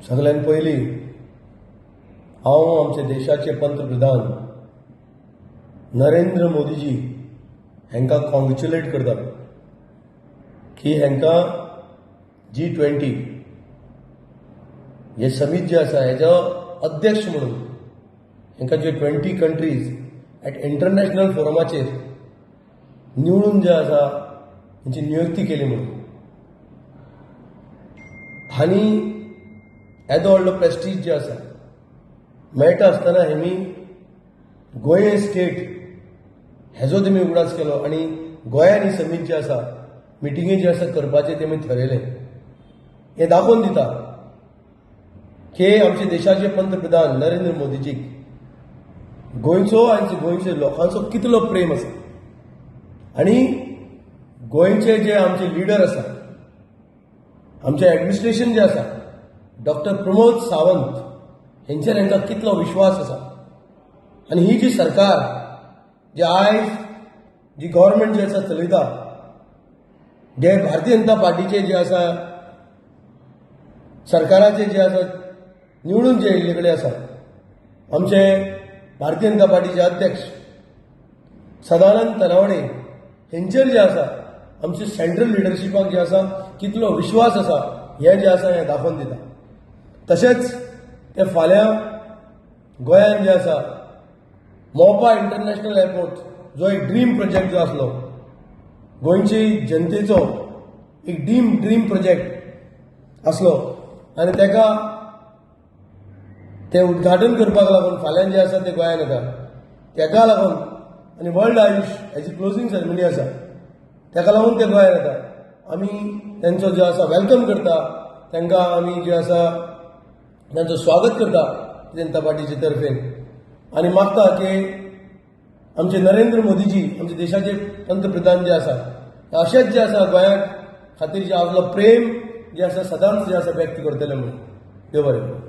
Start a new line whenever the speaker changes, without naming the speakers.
सगळ्यान पयलीं हांव आमच्या देशाचे पंतप्रधान नरेंद्र मोदीजी हांकां कॉंग्रेच्युलेट करता की हांकां जी 20 हे समीत जे आसा, हेजो अध्यक्ष म्हणून हांकां जे 20 कंट्रीज एट इंटरनॅशनल फोरमाचेर निवडून जे आसा, हेंची नियुक्ती केली म्हणून. आनी येदो व्हडलो प्रेस्टीज जे आसा मेळटा आसतना हेमी गोंय स्टेट हेजो तेमी उगडास केलो आनी गोंयान ही समीत जी आसा, मिटिंगे जे आसा करपाचें तेमी थरयलें. हें दाखोवन दिता की आमच्या देशाचे पंतप्रधान नरेंद्र मोदीजीक गोंयचो आनी गोंयच्या लोकांचो कितलो प्रेम आसा आनी गोंयचे जे आमचे लिडर आसा, आमचें एडमिनिस्ट्रेशन जे आसा, डॉक्टर प्रमोद सावंत हेंचेर हांकां कितलो विश्वास आसा. आनी ही जी सरकार जे आयज जी गव्हर्मेंट जे आसा चलयता, जे भारतीय जनता पार्टीचे जे आसा सरकाराचे जे आसा निवडून जे येयल्ले कडेन आसा, आमचे भारतीय जनता पार्टीचे अध्यक्ष सदानंद तनावडे हेंचेर जे आसा आमचे सेंट्रल लिडरशिपाक जे आसा कितलो विश्वास आसा, हें जें आसा हें दाखोवन दिता. तशेंच ते फाल्यां गोंयान जे आसा मोपा इंटरनॅशनल एअरपोर्ट, जो एक ड्रीम प्रोजेक्ट जो आसलो, गोंयची जनतेचो एक ड्रीम ड्रीम प्रोजेक्ट आसलो आनी ताका ते उद्घाटन करपाक लागून फाल्यां जे आसा ते गोंयान येता. ताका लागून आनी वर्ल्ड आयुश हेजी क्लोजींग सेरेमनी आसा, ताका लागून ते गोंयान येता. आमी तेंचो जो आसा welcome करता, तांकां आमी जे आसा तांचो स्वागत करता जनता पार्टीचे तर्फेन आनी मागता की आमचे नरेंद्र मोदीजी, आमचे देशाचे पंतप्रधान जे आसा, अशेंच जे आसा गोंया खातीर जे आपलो प्रेम जे आसा सदांच जे आसा व्यक्त करतले म्हणून. देव बरें करूं.